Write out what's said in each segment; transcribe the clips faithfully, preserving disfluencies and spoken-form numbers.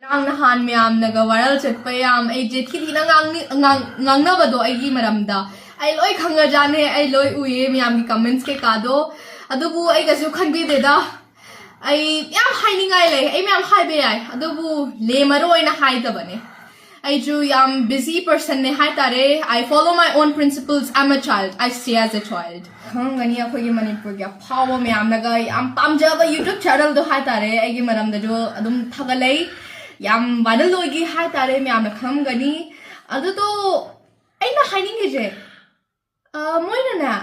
ꯉꯔꯥꯡ ꯅꯍꯥꯟ ꯃꯌꯥꯝꯅꯒ viral ꯆꯠꯄ ꯌꯥꯝ ꯑꯩꯁꯦ ꯊꯤ ꯊꯤꯅ ꯉꯥꯡꯅꯤ- ꯉꯥꯡ- ꯉꯥꯡꯅꯕꯗꯣ ꯑꯩꯒꯤ ꯃꯔꯝꯗ ꯑꯩ ꯂꯣꯏ ꯈꯪꯉꯖꯥꯠꯅꯦ꯫ ꯑꯩ ꯂꯣꯏ ꯎꯏꯌꯦ ꯃꯌꯥꯝꯒꯤ comments ꯀꯩꯀꯥꯗꯣ꯫ ꯑꯗꯨꯕꯨ ꯑꯩ ꯀꯩꯁꯨ ꯈꯟꯕꯤꯗꯦꯗ꯫ ꯑꯩ ꯌꯥꯝ ꯍꯥꯏꯅꯤꯡꯉꯥꯏ ꯂꯩ, ꯑꯩ ꯃꯌꯥꯝ ꯍꯥꯏꯕ ꯌꯥꯏ, ꯑꯗꯨꯕꯨ ꯂꯦꯝꯃꯔꯣꯏꯅ ꯍꯥꯏꯗꯕꯅꯦ꯫ ꯑꯩꯁꯨ ꯌꯥꯝ busy personꯅꯦ ꯍꯥꯏꯇꯥꯔꯦ꯫ I follow my own principles. I'm a child. I stay as a child. ꯈꯪꯉꯝꯒꯅꯤ ꯑꯩꯈꯣꯏꯒꯤ ꯃꯅꯤꯄꯨꯔꯒꯤ ꯑꯐꯥꯎꯕ ꯃꯌꯥꯝꯅꯒ ꯌꯥꯝ ꯄꯥꯝꯖꯕ YouTube channelꯗꯣ ꯍꯥꯏꯇꯥꯔꯦ꯫ ꯑꯩꯒꯤ ꯃꯔꯝꯗꯁꯨ ꯑꯗꯨꯝ ꯊꯥꯒꯠꯂꯩ, ꯌꯥꯝ viral ꯑꯣꯏꯒꯤ ꯍꯥꯏꯇꯥꯔꯦ, ꯃꯌꯥꯝꯅ ꯈꯪꯉꯝꯒꯅꯤ꯫ ꯑꯗꯨꯗꯣ ꯑꯩꯅ ꯍꯥꯏꯅꯤꯡꯉꯤꯁꯦ, ꯑ, ꯃꯣꯏꯅꯅꯦ,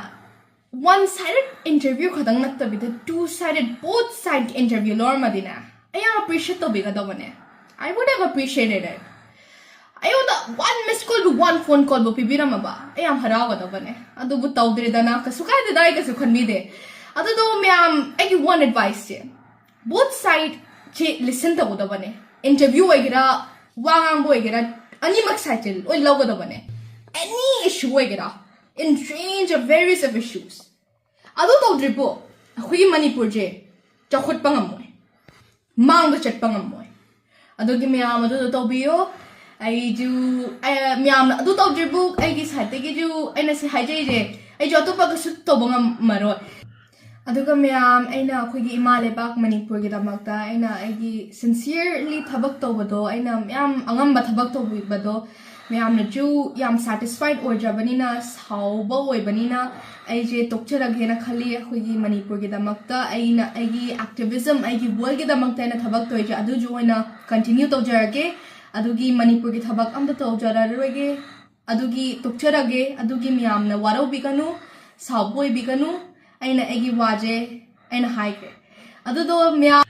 one sided interview ꯈꯛꯇꯪ ꯅꯠꯇꯕꯤꯗ two sided, both side interview ꯂꯧꯔꯝꯃꯗꯤꯅꯦ, ꯑꯩ ꯌꯥꯝ appreciate ꯇꯧꯕꯤꯒꯗꯧꯕꯅꯦ꯫ I would have appreciated it. ꯑꯩꯉꯣꯟꯗ one miss callꯕꯨ, one phone callꯕꯨ ꯄꯤꯕꯤꯔꯝꯃꯕ ꯑꯩ ꯌꯥꯝ ꯍꯔꯥꯎꯒꯗꯕꯅꯦ꯫ ꯑꯗꯨꯕꯨ ꯇꯧꯗ꯭ꯔꯦꯗꯅ, ꯀꯩꯁꯨ ꯀꯥꯏꯗꯦꯗ, ꯑꯩ ꯀꯩꯁꯨ ꯈꯟꯕꯤꯗꯦ꯫ ꯑꯗꯨꯗꯣ ꯃꯌꯥꯝ, ꯑꯩꯒꯤ one adviceꯁꯦ, both sideꯁꯦ listen ꯇꯧꯒꯗꯕꯅꯦ꯫ Interview ꯑꯣꯏꯒꯦꯔꯥ, ꯋꯥ ꯉꯥꯡꯕ ꯑꯣꯏꯒꯦꯔꯥ, ꯑꯅꯤꯃꯛ sideꯁꯦ ꯂꯣꯏ ꯂꯧꯒꯗꯕꯅꯦ꯫ Any issue ꯑꯣꯏꯒꯦꯔꯥ, in range of various of issues꯫ ꯑꯗꯨ ꯇꯧꯗ꯭ꯔꯤꯕꯣ ꯑꯩꯈꯣꯏꯒꯤ ꯃꯅꯤꯄꯨꯔꯁꯦ ꯆꯥꯎꯈꯠꯄ ꯉꯝꯃꯣꯏ, ꯃꯥꯡꯗ ꯆꯠꯄ ꯉꯝꯃꯣꯏ꯫ ꯑꯗꯨꯒꯤ ꯃꯌꯥꯝ ꯑꯗꯨꯗꯣ ꯇꯧꯕꯤꯌꯣ꯫ ꯑꯩꯁꯨ, ꯑ, ꯃꯌꯥꯝꯅ ꯑꯗꯨ ꯇꯧꯗ꯭ꯔꯤꯕꯨ ꯑꯩꯒꯤ sideꯇꯒꯤꯁꯨ ꯑꯩꯅ ꯁꯤ ꯍꯥꯏꯖꯔꯤꯁꯦ, ꯑꯩꯁꯨ ꯑꯇꯣꯞꯄ ꯀꯩꯁꯨ ꯇꯧꯕ ꯉꯝꯃꯔꯣꯏ꯫ ꯑꯗꯨꯒ ꯃꯌꯥꯝ, ꯑꯩꯅ ꯑꯩꯈꯣꯏꯒꯤ ꯏꯃꯥ ꯂꯩꯕꯥꯛ ꯃꯅꯤꯄꯨꯔꯒꯤꯗꯃꯛꯇ ꯑꯩꯅ ꯑꯩꯒꯤ sincerely ꯊꯕꯛ ꯇꯧꯕꯗꯣ, ꯑꯩꯅ ꯃꯌꯥꯝ ꯑꯉꯝꯕ ꯊꯕꯛ ꯇꯧꯕꯤꯕꯗꯣ ꯃꯌꯥꯝꯅꯁꯨ ꯌꯥꯝ satisfied ꯑꯣꯏꯗ꯭ꯔꯕꯅꯤꯅ, ꯁꯥꯎꯕ ꯑꯣꯏꯕꯅꯤꯅ, ꯑꯩꯁꯦ ꯇꯣꯛꯆꯔꯒꯦꯅ ꯈꯜꯂꯤ꯫ ꯑꯩꯈꯣꯏꯒꯤ ꯃꯅꯤꯄꯨꯔꯒꯤꯗꯃꯛꯇ ꯑꯩꯅ ꯑꯩꯒꯤ activism, ꯑꯩꯒꯤ worldꯀꯤꯗꯃꯛꯇ ꯑꯩꯅ ꯊꯕꯛ ꯇꯧꯔꯤꯁꯦ ꯑꯗꯨꯁꯨ ꯑꯣꯏꯅ continue ꯇꯧꯖꯔꯒꯦ꯫ ꯑꯗꯨꯒꯤ ꯃꯅꯤꯄꯨꯔꯒꯤ ꯊꯕꯛ ꯑꯝꯇ ꯇꯧꯖꯔꯔꯣꯏꯒꯦ꯫ ꯑꯗꯨꯒꯤ ꯇꯣꯛꯆꯔꯒꯦ꯫ ꯑꯗꯨꯒꯤ ꯃꯌꯥꯝꯅ ꯋꯥꯔꯧꯕꯤꯒꯅꯨ, ꯁꯥꯎꯕ ꯑꯣꯏꯕꯤꯒꯅꯨ꯫ ꯑꯩꯅ ꯑꯩꯒꯤ ꯋꯥꯁꯦ ꯑꯩꯅ ꯍꯥꯏꯈ꯭ꯔꯦ꯫ ꯑꯗꯨꯗꯣ ꯃꯌꯥꯝ,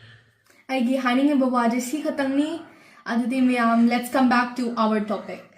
ꯑꯩꯒꯤ ꯍꯥꯏꯅꯤꯡꯉꯤꯕ ꯋꯥꯁꯦ ꯁꯤ ꯈꯛꯇꯪꯅꯤ꯫ ꯑꯗꯨꯗꯤ ꯃꯌꯥꯝ, let's come back to our topic.